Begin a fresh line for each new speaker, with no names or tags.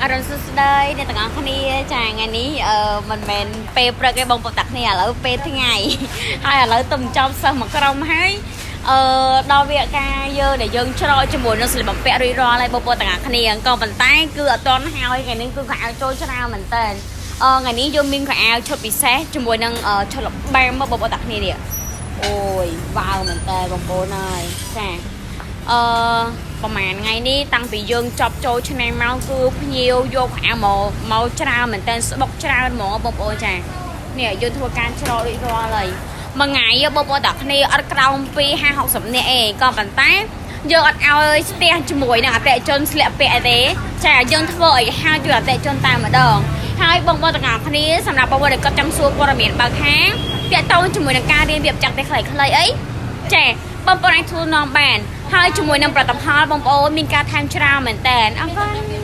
អរុណសួស្តីអ្នកទាំងអស់គ្នាចាថ្ងៃនេះមិនមែនពេលព្រឹកទេបងប្អូនតាគ្នាឥឡូវពេលថ្ងៃ ហើយឥឡូវទំចប់សិស្សមួយក្រុមហើយដល់វគ្គការយើងដែលយើងច្រកជាមួយនឹងស្លៀកបំពាក់រួចរាល់ហើយបងប្អូនទាំងអស់គ្នាក៏ប៉ុន្តែគឺអត់ទាន់ហើយថ្ងៃនេះគឺខោអាវចូលច្រើនមែនតើថ្ងៃនេះយើងមានខោអាវឈុតពិសេសជាមួយនឹងឈុតលបាំមកបងប្អូនតាគ្នានេះអូយវ៉ាវមែនតើបងប្អូនហើយចា ប្រហែលថ្ងៃនេះតាំងពីយើងចប់ចូលឆ្នាំមកគឺភ្ញៀវយកខោអាវមកមកច្រើនមែនតើស្បុកច្រើនហ្មងបងប្អូនចានេះយើងធ្វើការច្រករួចរាល់ហើយមួយថ្ងៃបងប្អូនតាគ្នាអត់ក្រោមពី50 60នាក់ឯងក៏ប៉ុន្តែយើងអត់ឲ្យស្ទះជាមួយនឹងអតិថិជនស្លៀកពាក់អីទេចាយើងធ្វើឲ្យហើយជួយអតិថិជនតែម្ដងហើយបងប្អូនទាំងអស់គ្នាសម្រាប់បងប្អូនដែលគាត់ចង់សួរព័ត៌មានបើកហាងតាក់ទងជាមួយនឹងការរៀនវាបច្ចេកទេសខ្លីៗអីចាបងប្អូនអាចធ្វើនាំបានហើយជាមួយនឹងផលិតផលបងប្អូនមានការថែមច្រើនមែនតើអរគុណ។